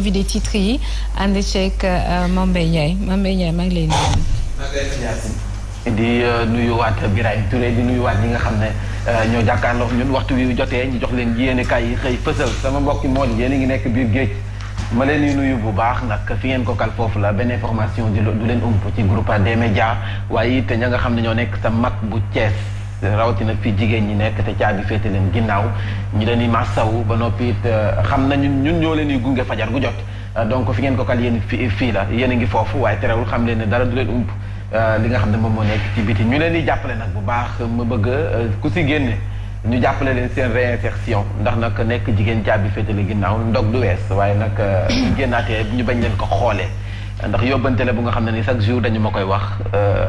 revue des titres yi ànd ceeg Mame Mbaye Ndiaye maa ngi lay nuyu. di nuyuwaat Birahim Touré di nuyuwaat ñi nga xam ne ñoo jàkkaarloo ñun waxtu wi jotee ñu jox leen yéenekaay yi xëy fësal sama mbokki moo di yéen a ngi nekk biir géej ma leen di nuyu bu baax nag fi ngeen ko kal foofu la benn information du leen ump ci groupe des médias waaye it ña nga xam ne ñoo nekk sa mag bu Thiès rawatina fii jigéen ñi nekk te caabi féete leen ginnaaw ñu leen di massawu ba noppi it xam nañu ñun ñoo leen di gunge fajar gu jot donc fi ngeen ko kal yéen fii la yéen a ngi foofu waaye terewul xam leen ne dara du leen ump li nga xam ne moom moo nekk ci biti ñu leen di jàppale nag bu baax ma bëgg ku si génne ñu jàppale leen seen réinsertion ndax nag nekk jigéen caabi féetale ginnaaw ndog du wees waaye nag génnaatee ñu bañ leen ko xoolee ndax yóbbante la bu nga xam ne ni chaque jour dañu ma koy wax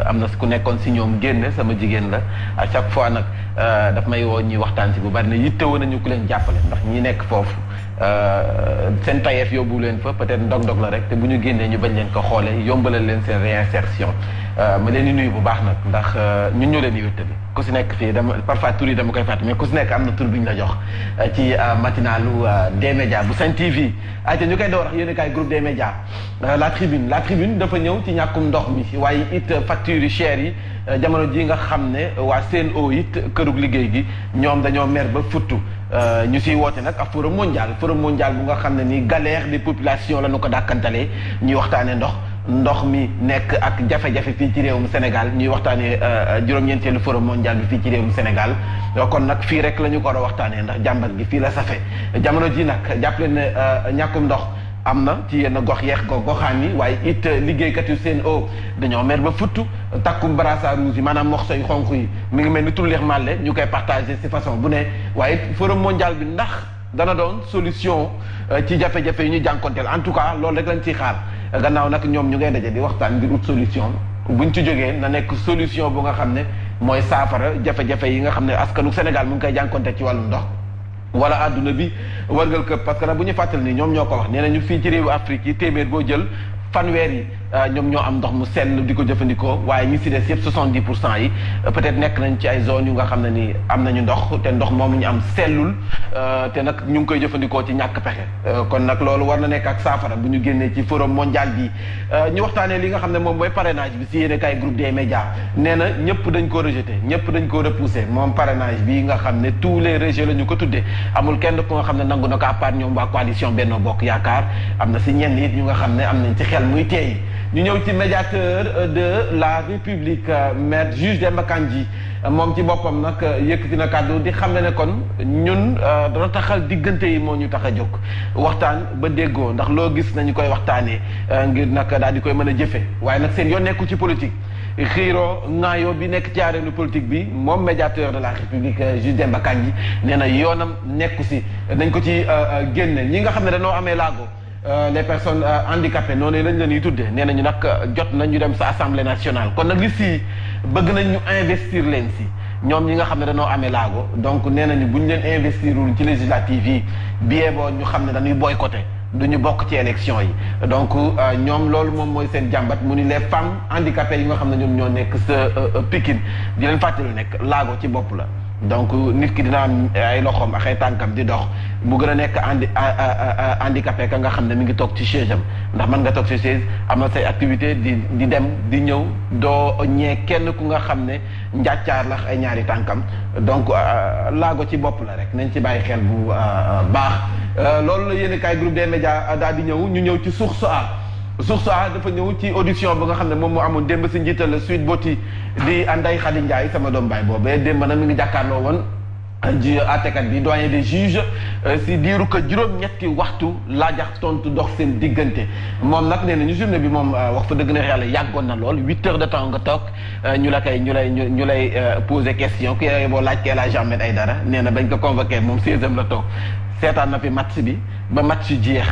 am na ku nekkoon si ñoom génn sama jigéen la à chaque fois nag daf may woo ñuy waxtaan si bu bari ne yittewoo nañu ku leen jàppale ndax ñi nekk foofu seen tayeef yóbbu leen fa peut-être ndog-ndog la rek te bu ñu génnee ñu bañ leen ko xoolee yombalal leen seen réinsertion ma leen di nuyu bu baax nag ndax ñun ñoo leen di wéttali ku si nekk fii dama parfois tur yi dama koy fàtte mais ku si nekk am na tur bi ñu la jox ci matinalu des médias bu Sen TV ayte ñu koy door wax yéen kay groupe des médias la tribune dafa ñëw ci ñàkkum ndox mi waaye it factures yu chères yi jamono ji nga xam ne waa Sen'Eau it kërug liggéey gi ñoom dañoo mer ba futtu ñu siy woote nag ak forum mondial bu nga xam ne ni galère des populations la ñu ko dàkkantalee ñuy waxtaanee ndox mi nekk ak jafe-jafe fii ci réewum Sénégal ñuy waxtaanee juróom-ñeenteelu forum mondial bi fii ci réewum Sénégal kon nag fii rek la ñu ko war a waxtaanee ndax jàmbat gi fii la safe jamono ji nag jàppale ne ñàkkum ndox am na ci yenn gox yeex goxaan yi waaye it liggéeykat yu Sen'Eau dañoo mer ba futtu takkum brassard rouge yi maanaam morceau yu xonq yi mi ngi mel ni tulleex màlle ñu koy partagé si façon bu ne waaye it forum mondial bi ndax dana doon solution ci jafe-jafe yi ñu jànkonteel en tout cas loolu rek lañ ciy xaar gannaaw nag ñoom ñu ngay daje di waxtaan ngir ut solution buñ ci jógee na nekk solution bu nga xam ne mooy saafara jafe-jafe yi nga xam ne askanu Sénégal mu ngi koy jànkonteel ci wàllum ndox wala àdduna bi wargal këpp parce que nag bu ñu fàttali ni ñoom ñoo ko wax nee nañu fii ci réewu Afrique yi téeméer boo jël fanweer yi ñoom ñoo am ndox mu sell di ko jëfandikoo waaye ñi si des yëpp 70% yi peut-être nekk nañ ci ay zones yu nga xam ne ni am nañu ndox te ndox moomu ñu am sellul te nag ñu ngi koy jëfandikoo ci ñàkk pexe kon nag loolu war na nekk ak saafara bu ñu génnee ci forum mondial bi ñu waxtaanee li nga xam ne moom mooy parrainage bi si yéene kay groupe des médias nee na ñëpp dañ ko rejeté ñëpp dañ ko repoussé moom parrainage bi nga xam ne tous les rejets la ñu ko tuddee amul kenn ku nga xam ne nangu na ko à part ñoom waa coalition Benno Bokk Yaakaar am na si ñenn it ñu nga xam ne am nañ ci xel muy teey ñu ñëw ci médiateur de la République maître juge Demba Kandji moom ci boppam nag yëkkati na kàddu di xam ne kon ñun dana taxal diggante yi moo ñu tax a jóg waxtaan ba déggoo ndax loo gis nañu koy waxtaanee ngir nag daal di koy mën a jëfe waaye nag seen yoon nekkul ci politique xiiroo ŋaayoo bi nekk ci arène politique bi moom médiateur de la République juge Demba Kandji nee na yoonam nekku si dañ ko ci génne ñi nga xam ne dañoo amee laago les personnes handicapées noonu lañ leen di tuddee nee nañu nag jot nañu dem sa assemblée nationale kon nag li si bëgg nañ ñu investir leen si ñoom ñi nga xam ne dañoo amee laago donc nee nañu bu ñu leen investirul ci législative yi bien boo ñu xam ne dañuy boycotté du ñu bokk ci élection yi donc ñoom loolu moom mooy seen jàmbat mu ni les femmes handicapées yi nga xam ne ñoom ñoo nekk sa Pikine di leen fàttali nekk laago ci bopp la donc nit ki dina am ay loxoom ak ay tànkam di dox mu gën a nekk handicapé ka nga xam ne mi ngi toog ci chaise am ndax mën nga toog ci chaise am na say activité di dem di ñëw doo ñee kenn ku nga xam ne njàccaar la ay ñaari tànkam donc laago ci bopp la rek nañ ci bàyyi xel bu baax loolu la yéen kaay groupe des médias daal di ñëw ñu ñëw ci source A dafa ñëw ci audition ba nga xam ne moom moo amoon démb si njiital la Sweet Beauty di Ndeye Khady Ndiaye sama doom baay boobee démb nag mi ngi jàkkaarloo woon ji àttekat bi doyen des juges si diiru ko juróom-ñetti waxtu laajax tontu dox seen diggante moom nag nee na ñu journée bi moom wax fa dëgg na yàlla yàggoon na lool 8 heures de temps nga toog ñu lay poser question ku boo laaj kee la Ahmed Aïdara nee na bañ ko convoqué moom 16e la toog seetaan na fi match bi ba match jeex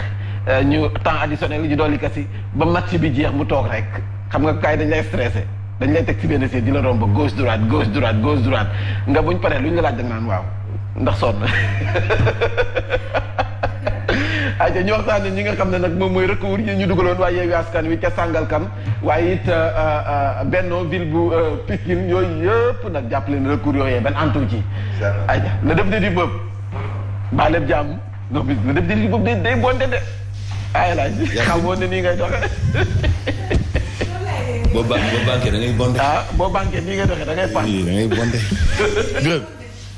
ñu temps additionnel ñu dolli kasi ba match bi jeex mu toog rek xam nga kaay dañ lay stressé dañ lay teg ci benn seet di la romb gauche droite nga buñ paree lu ñu la laaj da nga naan waaw ndax sonn ayca ñu waxtaane ñi nga xam ne nag moom mooy recours yi ñu dugaloon waaye Yewwi Askan Wi ca Sangalkam waaye it Benno ville bu Pikine yooyu yëpp nag jàpp leen recours yooyee benn antu ci ayca le député du peuple baa lépp jàmm non le député du peuple day bonde de ay laaj xamoon ne nii ngay doxee. boo banqué da ngay bondé. boo banqué nii ngay doxee da ngay pan. da ngay bondé. gërëm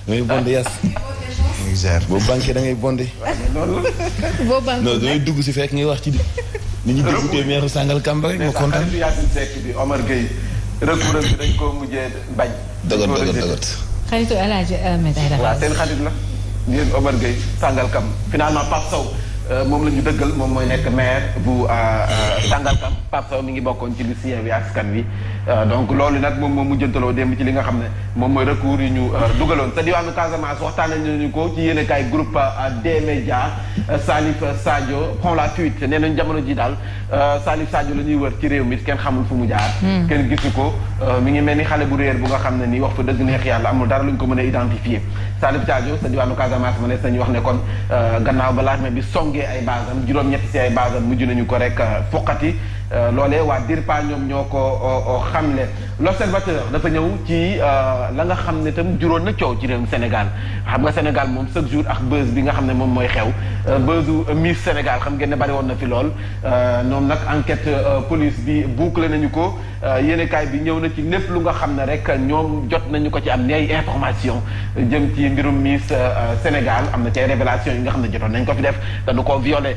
da ngay bondé yas. boo banqué da ngay bondé. boo banqué non da ngay dugg si fekk ngay wax ci. nit ñi député maire Sangal Kamba rek moo kontaan. mais Yacine Seck bi Omar Gueye recours bi dañ koo mujjee bañ. dogot. xaritu El Hadj Ahmed Aïdara. waaw seen xarit la. yéen Omar Gueye Sangal Kam finalement Pape Sow moom la ñu dëggal moom mooy nekk maire bu Sangal Kam Pape Sow mi ngi bokkoon ci liste Yewwi Askan Wi donc loolu nag moom moo mujjantaloo démb ci li nga xam ne moom mooy recours yi ñu dugaloon sa diwaanu Casamance waxtaanee nañu ko ci yéenekaay groupe D-Média Salif Sadio prend la fuite nee nañu jamono ji daal Salif Sadio la ñuy wër ci réew mi kenn xamul fu mu jaar. kenn gisu ko mi ngi mel ni xale bu réer bu nga xam ne nii wax fa dëgg neex yàlla amul dara lu ñu ko mën a identifier Salif Sadio sa diwaanu Casamance ma ne sañu wax ne kon gannaaw ba l'armée bi songee ay basam juróom-ñetti si ay basam mujj nañu ko rek foqati loolee waa DIRPA ñoom ñoo ko xamle l'observateur dafa ñëw ci la nga xam ne tam juróon na coow ci réewum Sénégal xam nga Sénégal moom chaque jour ak buzz bi nga xam ne moom mooy xew buzzu Miss Sénégal xam ngeen ne bari woon na fi lool ñoom nag enquête police bi bouclé nañu ko yéenekaay bi ñëw na ci lépp lu nga xam ne rek ñoom jot nañu ko ci am ni ay information jëm ci mbirum Miss Sénégal am na ci ay révélation yi nga xam ne jotoon nañ ko fi def dañu ko violé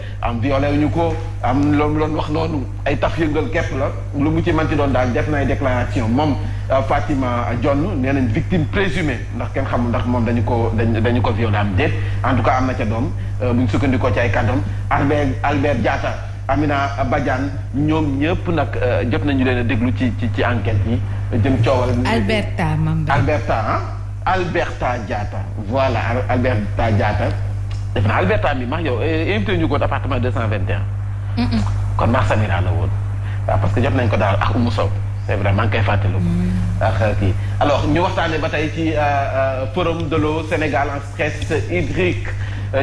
ñu ko am loolu loon wax noonu ay taf yëngal képp la lu mu ci manti doon daal def na ay déclaration moom Fatima Dione nee nañ victime présumée ndax kenn xamul ndax moom dañu ko violé am déet en tout cas am na ca doom bu ñu sukkandikoo ci ay kàddoom Albert Diatta Amina Badiane ñoom ñëpp nag jot nañu leen a déglu ci enquête yi jëm coowal. Alberta Diatta voilà Alberta Diatta def na Alberta mi max yow invité ñu ko appartement 221. kon Mar Samira la woon waaw parce que jot nañ ko daal ak Oumou Sow c'est vrai maa ngi koy fàttaliku. ak kii alors ñu waxtaanee ba tey ci forum de l'eau Sénégal en stress hydrique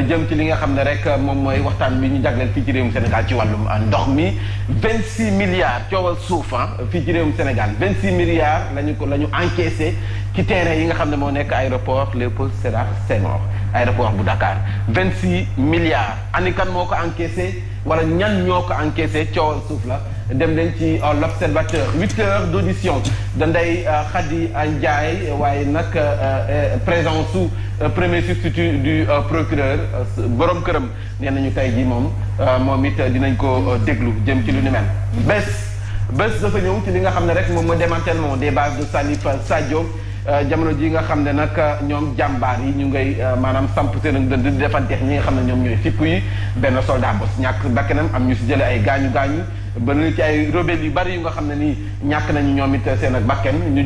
jëm ci li nga xam ne rek moom mooy waxtaan bi ñu jagleel fii ci réewum Sénégal ci wàllum ndox mi 26 milliards coowal suuf fii ci réewum Sénégal 26 milliards la ñu encaissé ci terrain yi nga xam ne moo nekk aéroport Léopold Sédar Senghor aéroport bu Dakar 26 milliards ani kan moo ko encaissé wala ñan ñoo ko encaissé coowal suuf la dem leen ci l'observateur 8 heures d'audition da Ndeye Khady Ndiaye waaye nag présence su premier substitut du procureur borom këram nee nañu tey jii moom it dinañ ko déglu jëm ci lu ni mel. bés dafa ñëw ci li nga xam ne rek moom mooy démantèlement des bases de Salif Sadio jamono ji nga xam ne nag ñoom jàmbaar yi ñu ngay maanaam samp seen ak dënd di defanteex ñi nga xam ne ñoom ñooy fippu yi benn soldat bos ñàkk bakkanam am ñu si jële ay gaañu ba ci ay rebelle yu bari yu nga xam ne nii ñàkk nañu ñoom it seen ak bakken ñu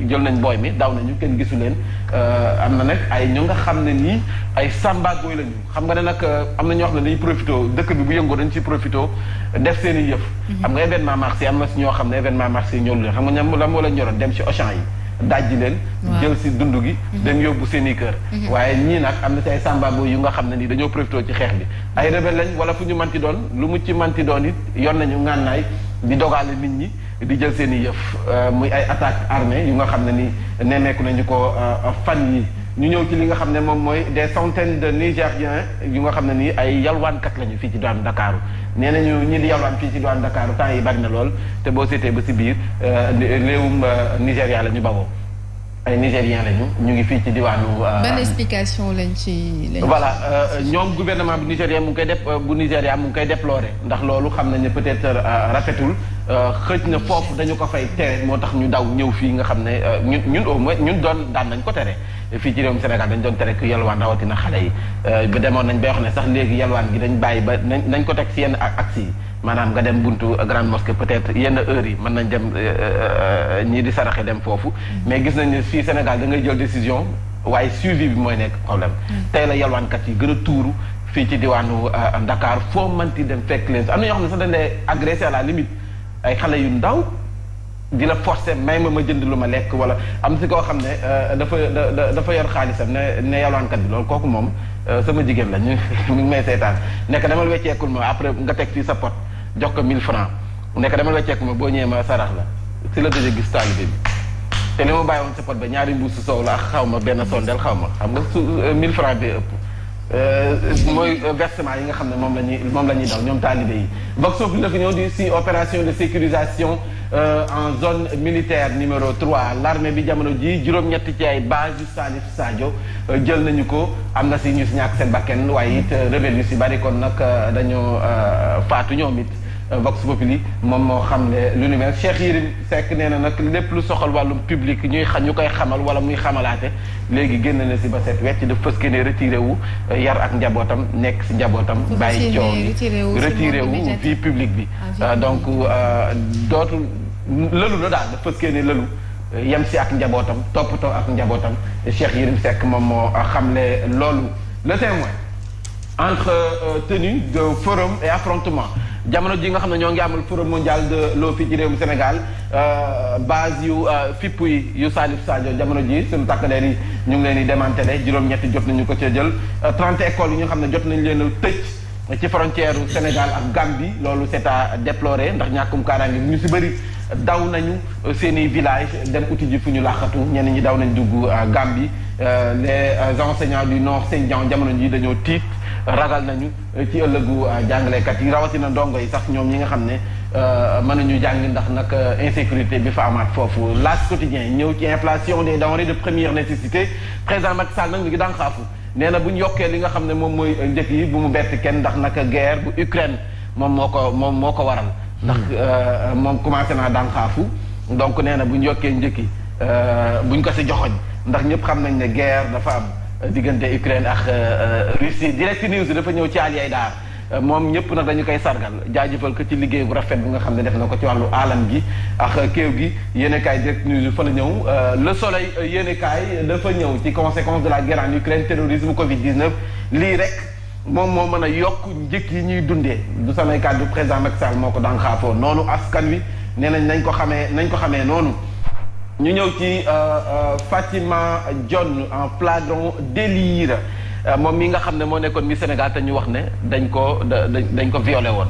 jël nañ booy mi daw nañu kenn gisu leen am na nag ay ñu nga xam ne nii ay sambagooy lañu xam nga ne nag am na ñoo xam ne dañuy profité dëkk bi bu yëngoo dañ ci profité def seen i yëf xam nga événement marché am na si ñoo xam ne événement marché ñoolu leen xam nga ñam la moo la ñoroon dem ci Auchan yi dajji leen jël si dund gi dem yóbbu seen i kër waaye ñii nag am na ci ay sambabo yu nga xam ne nii dañoo profité ci xeex bi ay rebelle lañ wala fu ñu manti doon lu mu ci manti doon it yoon nañu ngànnaay di dogale nit ñi di jël seen i yëf muy ay attaque armée yu nga xam ne ni nemmeeku nañu ko fan yi ñu ñëw ci li nga xam ne moom mooy des centaines de Nigériens yu nga xam ne nii ay yalwaankat lañu fii ci diwaanu Dakar nee nañu ñi di yalwaan fii ci diwaanu Dakar temps yi bari na lool te boo seetee ba si biir réewum Nigéria la ñu bawoo ay Nigériens lañu ñu ngi fii ci diwaanu. ban explication lañ ci. voilà ñoom gouvernement bu Nigéria mu ngi koy def bu Nigéria mu ngi koy déplorer ndax loolu xam nañ ne peut-être rafetul xëj na foofu dañu ko fay tere moo tax ñu daw ñëw fii nga xam ne ñun au moins ñun daan nañ ko tere. fii ci réewum Sénégal dañ doon tere ku yalwaan rawatina xale yi ba demoon nañ bay wax ne sax léegi yalwaan gi dañ bàyyi ba nañ ko teg si yenn axes yi maanaam nga dem buntu grande mosquée peut-être yenn heures yi mën nañ dem ñii di saraxe dem foofu mais gis nañ ne fii Sénégal da ngay jël décision waaye suivi bi mooy nekk problème tey la yalwaankat yi gën a tuuru fii ci diwaanu Dakar foo manti dem fekk leen am na ñoo xam ne sax dañ lay agressé à la limite ay xale yu ndaw di la forcer may ma jënd lu ma lekk wala am si koo xam ne dafa yor xaalisam ne yalwaankat bi loolu kooku moom sama jigéen la ñu ngi may seetaan nekk demal wecceekul ma après nga teg fii sa pot jox ko 1000 francs nekk demal wecceekul ma boo ñëwee ma sarax la si la dëje gis taalibe bi te li ma bàyyi woon sa pot ba ñaari mbuusu soow la ak xaw ma benn sondel xaw ma xam nga su 1000 francs bi ëpp mooy versement yi nga xam ne moom la ñuy daw ñoom taalibe yi. Vox Populi dafa ñëw di si opération de sécurisation en zone militaire numéro 3 l'armée bi jamono ji juróom-ñetti ci ay base yu Salif Sadio jël nañu ko am na si ñu si ñàkk seen bakken waaye it rebelle yu si bari kon nag dañoo faatu ñoom it. Vox Populi moom moo xam ne lu ni mel Cheikh Yérim Seck nee na nag lépp lu soxal wàllum public ñu koy xamal wala muy xamalaate léegi génn na si ba set wecc de fës ne retiré wu yar ak njabootam nekk si njabootam bàyyi coow bi retiré wu vie publique bi donc dootul lëlu la daal da fës ne lëlu yem si ak njabootam toppatoo ak njabootam Cheikh Yérim Seck moom moo xamle loolu. Le Témoin entre tenue de forum et affrontement jamono ji nga xam ne ñoo ngi amal forum mondial de l'eau fii ci réewum Sénégal base yu fipp yi yu Salif Sadio jamono ji suñu takk-der yi ñu ngi leen di démantelé juróom-ñetti jot nañu ko cee jël 30 écoles yi nga xam ne jot nañu leen a tëj ci frontière Sénégal ak Gambie loolu c'est à déplorer ndax ñàkkum kaaraange ñu si bëri daw nañu seeni village dem uti ji fu ñu làqatu ñenn ñi daw nañ dugg Gambie les enseignants du Nord Saint-Jean jamono ji dañoo tiit ragal nañu ci ëllëgu jàngalekat yi rawatina ndongo yi sax ñoom ñi nga xam ne mën nañu jàng ndax nag insécurité bi fa amaat foofu. L'As quotidien ñëw ci inflation des denrées de première nécessité président Macky Sall nag mi ngi daan xaafu nee na bu ñu yokkee li nga xam ne moom mooy njëkk yi bu mu bett kenn ndax nag guerre bu Ukraine moom moo ko waral. ndax moom commencé naa daan xaafu donc nee na bu ñu yokkee njëkk yi buñ ko si joxoñ ndax ñëpp xam nañ ne guerre dafa am. diggante Ukraine ak Russie Direct News dafa ñëw ci Ali Haïdar moom ñëpp nag dañu koy sargal jaajëfal ko ci liggéey bu rafet bi nga xam ne def na ko ci wàllu alam gi ak kéew gi yéenekaay Direct News fa la ñëw Le Soleil yéenekaay dafa ñëw ci conséquence de la guerre en Ukraine terrorisme Covid-19 lii rek moom moo mën a yokk njëkk yi ñuy dundee du samay kàddu président Macky Sall moo ko daan xaafoo noonu askan wi nee nañ ko xamee noonu. ñu ñëw ci Fatima Dione en flagrant délire moom mi nga xam ne moo nekkoon Miss Sénégal te ñu wax ne dañ ko violé woon.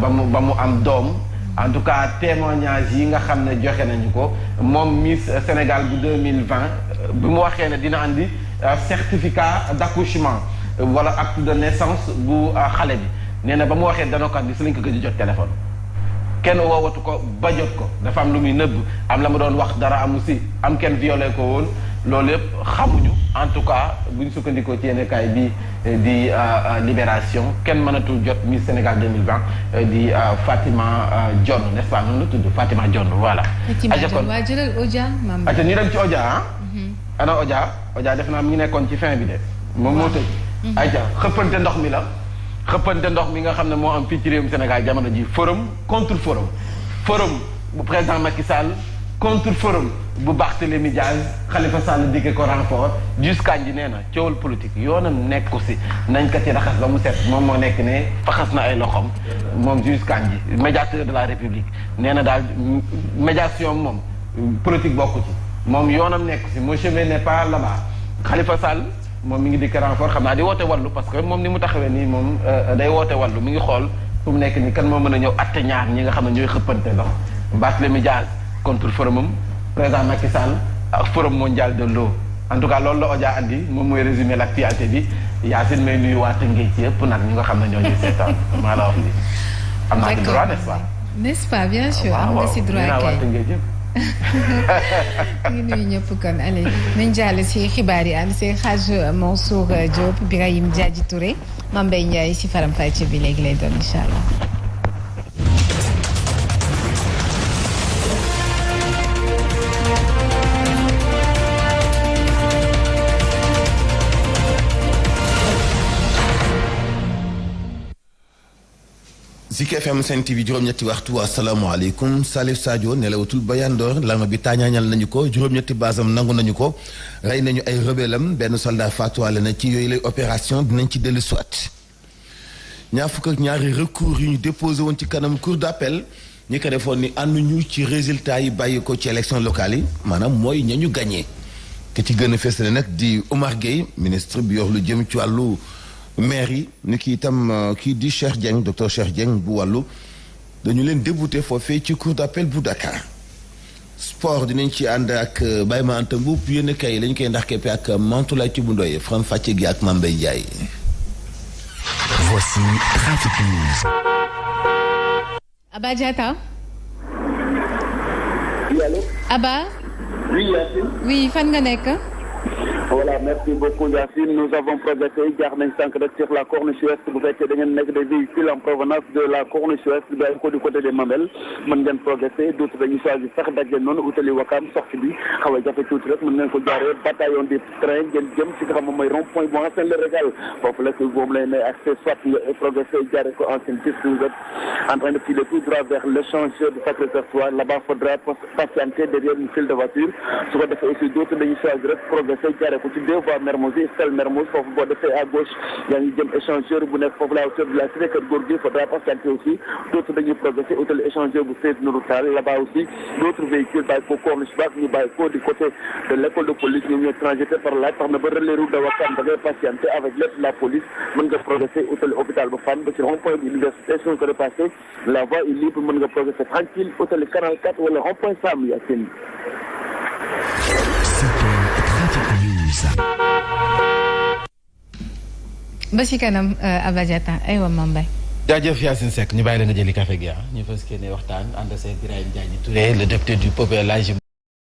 ba mu am doom. en tout cas témoignage yi nga xam ne joxe nañu ko moom Miss Sénégal bu 2020 bi mu waxee ne dina andi certificat d'accouchement wala acte de naissance bu xale bi nee na ba mu waxee dana ko andi si lañ ko gëj a jot téléphone. kenn woowatu ko ba jot ko dafa am lu muy nëbb am la ma doon wax dara amu si am kenn violé ko woon loolu yëpp xamuñu en tout cas buñ sukkandikoo ci yéenekaay bi di Libération kenn mënatul jot Miss Sénégal 2020 di Fatima Dione n'est-ce pas noonu la tudd Fatima Dione voilà. waa jëlal Odia maam aca ñu dem ci Odia ah. ana Odia def naa mi ngi nekkoon ci fin bi de. moom moo tëj. aca xëppante ndox mi la. xëppante ndox mi nga xam ne moo am fii ci réewum Sénégal jamono ji forum contre forum bu président Macky Sall contre forum bu Barthélémy Diaz Khalifa Sall diggee ko renfort jusqu'à ji nee na coowal politique yoonam nekk ko si nañ ko ci raxas ba mu set moom moo nekk ne faxas na ay loxom moom jusqu'à ji médiateur de la République nee na daal médiation moom politique bokku ci moom yoonam nekk si mon chemin n'est pas là-bas Khalifa Sall moom mi ngi dikk renfort xam naa di woote wàllu parce que moom ni mu taxawee nii moom day woote wàllu mi ngi xool fu mu nekk nii kan moo mën a ñëw atte ñaar ñi nga xam ne ñooy xëppante ndox Barthélémy Diaz contre forumam président Macky Sall ak forum mondial de l'eau en tout cas loolu la Odia andi moom mooy résumé l'actualité bi Yacine may nuyu waa Tëngéej ci yëpp nag ñi nga xam ne ñoo ñuy seetaan maa la wax li am naa ci droit n'est-ce pas bien sûr am nga si droit kay waa Tëngéej yëpp ngi nuyu ñëpp kon allez nañ jàll si xibaar yi ànd see Hadj Mansour Diop Birahim Diadji Touré Mame Mbaye Ndiaye si faram fàcce bi léegi lay doon incha allah. Zik FM Sen TV juróom-ñetti waxtu asalaamaaleykum Salif Sadio nelawatul ba yandoor lama bi taañaañal nañu ko juróom-ñetti basam nangu nañu ko rey nañu ay rebellam benn soldat faatuwaale na ci yooyu lay opération dinañ ci dellu soit ñaar fukk ak ñaari recours yu ñu déposé woon ci kanam cour d'appel ñi ko defoon ni ànduñu ci résultat yi bàyyi ko ci élection locale yi maanaam mooy ña ñu gagné te ci gën a fës nag di Omar Gueye ministre bi yor lu jëm ci wàllu maire yi ni ki itam kii di Cheikh Dieng docteur Cheikh Dieng bu wàllu dañu leen débouté foofee ci cour d'appel bu Dakar sport dinañ ci ànd ak Baye Ma Anta Mboup yéen kay lañ koy ndax keppe ak Mantoulaye ci bu ndoye Fram fàcce gi ak Mame Mbaye Ndiaye Voici Trafic News. Abba Diatta. Oui, allô? Abba. Oui, Yacine. Oui, fan nga nekk. Voilà, merci beaucoup Yacine. Nous avons progressé jaar nañ sànq rek sur la corniche ouest bu fekkee da ngeen nekk des véhicules en provenance de la corniche ouest bàyyi ko du côté des Mamelles mën ngeen progressé d'autres dañuy choisir sax dajje noonu utali Wakam sortie bi xaw a jafe tuuti rek mën ngeen ko jaaree bataillon des trains ngeen jëm ci nga xam moom mooy rond point bu Hassane le Régal foofu la moom lay may accès soit nga progressé jaaree ko ancienne piste vous êtes en train de filer tout droit vers l'échangeur du Sacré-Cœur 3 là-bas faudra patienter derrière une file de voitures su ko defee aussi d'autres dañuy choisir rek progressé jaaree ko ci deux voies Mermoz Estelle Mermoz foofu boo defee à gauche yaa ngi jëm échangeur bu nekk foofu la hauteur de la cité Keur Gorgui faudra patienter aussi d'autres dañuy progresser hôtel échangeur bu Seydou Nourou Tall là-bas aussi d'autres véhicules bàyyi ko corniche ba ñu bàyyi ko du côté de l'école de police ñoom ñooy transité par là tax na ba relais route de Ouakam da ngay patienter avec l'aide de la police mën nga progresser hôtel hôpital ba Fann ba ci rond-point bi université su ko dépassé la voie est libre mën nga progresser tranquille hôtel Canal 4 wala rond-point Sam Yacine. ba ci kanam Abba Diatta aywa Mambay. jaajëf Yacine Seck ñu bàyyi la nga jëli café gi ñu fas yéene waxtaan ànd ak Birahim Diagne Touré le député du peuple